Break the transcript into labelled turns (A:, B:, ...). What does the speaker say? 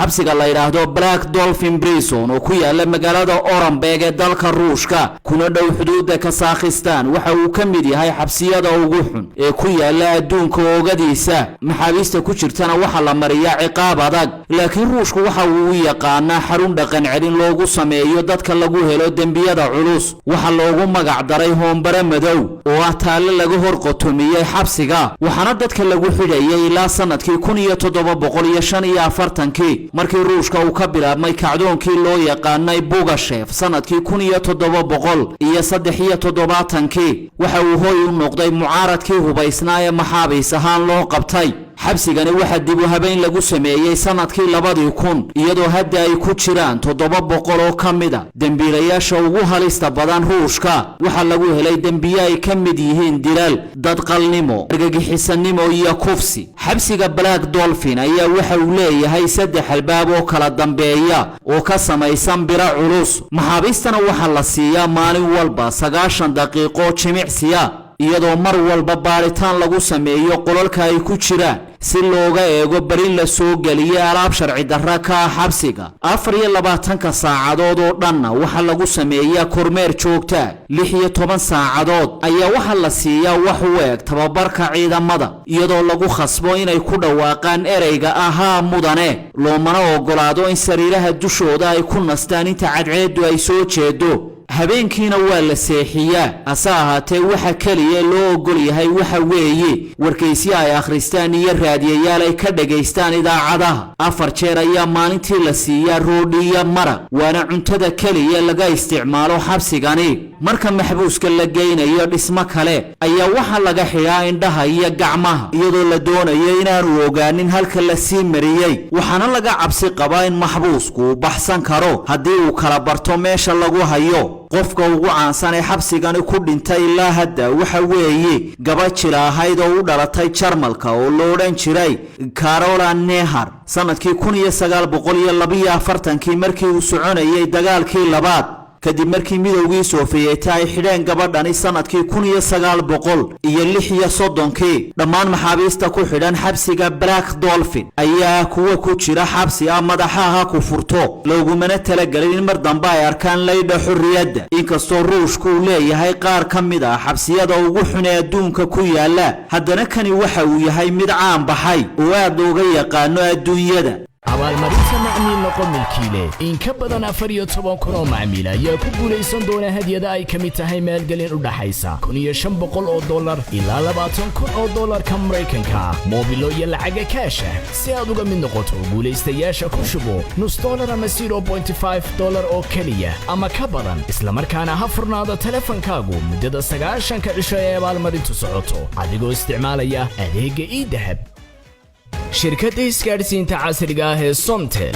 A: Xabsiga la yidhaahdo Black Dolphin Prison oo ku yaala magaalada Orenburg ee dalka Ruushka, kuna dhow xuduudda Kasakhistan, waxa uu ka mid yahay xabsiyada ugu xun ee ku yaala adduunka oogadiisa. Maxaabiista ku jirtana waxaa la mariyaa ciqaab adag, laakiin Ruushku waxa uu u yaqaanaa xarun dhaqan celin loogu sameeyo dadka lagu helo dembiyada culus. Waxaa loogu magac daray Hoombare Madow, oo ah taalle laga hor qotomiyey xabsiga, waxaana dadka lagu xidhayay ilaa sanadkii 1745-kii, markii Ruushka uu ka bilaabmay kacdoonkii loo yaqaanay Bugashef sanadkii 1773-kii. Waxa uu hoy u noqday mucaaradkii hubaysnaa ee maxaabiis ahaan loo qabtay. Xabsigani waxaa dib u habeyn lagu sameeyey sanadkii 2000, iyadoo hadda ay ku jiraan 700 oo ka mid a dembiilayaasha ugu halista badan Ruushka. Waxaa lagu helay dembiye ay ka mid yihiin dilaal, dadqalnimo, argagixisanimo iyo kufsi. Xabsiga Black Dolphin ayaa waxa uu leeyahay saddex albaab oo kala dambeeya oo ka samaysan biro culus. Maxaabiistana waxaa la siiyaa maalin walba 90 daqiiqo jimicsiya, iyadoo mar walba baadhitaan lagu sameeyo qolalka ay ku jiraan si looga eego barin la soo geliye alaab sharci darra ka ah xabsiga. 24-ka saacadood oo dhanna waxaa lagu sameeyaa kormeer joogta. 16 saacadood ayaa waxaa la siiyaa wax u eg tababarka ciidamada, iyadoo lagu khasbo inay ku dhawaaqaan ereyga ahaa "mudane". Loomana ogolaado in sariiraha dushooda ay ku nastaan inta cadceeddu ay soo jeedo. Habeenkiina waa la seexiyaa, hase ahaatee waxa keliya loo ogol yahay waxa weeye wargeysyo ay akhristaan iyo raadiyayaal ay ka dhagaystaan idaacadaha. Afar jeer ayaa maalintii la siiyaa roodhi iyo maraq, waana cuntada keliya laga isticmaalo xabsigani. Marka maxbuuska la geynayo dhismo kale ayaa waxaa laga xidhaa indhaha iyo gacmaha, iyadoo la doonayo inaanu ogaanin halka la sii mariyey. Waxaana laga cabsi qabaa in maxbuusku uu baxsan karo haddii uu kala barto meesha lagu hayo. Qofka ugu caansan ee xabsigani ku dhintay ilaa hadda waxa weeye gabadh jila ahayd oo u dhalatay Jarmalka oo lo odhan jiray Carola Nehar, sanadkii 1942-kii, markii uu soconayay dagaalkii labaad, kadib markii Midowgii Soofiyeti ay xidheen gabadhani sanadkii 1936-kii. Dhammaan maxaabiista ku xidhan xabsiga Black Dolphin ayaa kuwa ku jira xabsi ah madaxaha ku furto, loogumana talagelin in mar dambe ay arkaan laydha xorriyadda. Inkastoo Ruushku uu leeyahay qaar ka mid ah xabsiyada ugu xun ee adduunka ku yaala, haddana kani waxa uu yahay mid caan baxay oo aad looga yaqaano adduunyada.
B: Abaalmarinta Macmiil Noqo Milkiile: in ka badan 14,000 oo macmiil ayaa ku guulaysan doona hadyada ay ka mid tahay maalgelin u dhaxaysa $1,500 ilaa 20,000 oo dollarka Maraykanka, moobilo iyo lacaga kaasha. Si aad uga mid noqoto guulaystayaasha, ku shubo nus dollar ama $0.5 oo keliya ama ka badan, islamarkaana ha furnaado telefonkaagu muddada 90-ka cisho ee abaalmarintu socoto, adigoo isticmaalaya adeegga eDahab. Shirkadda isgaadhsiinta casriga ah ee Somtel.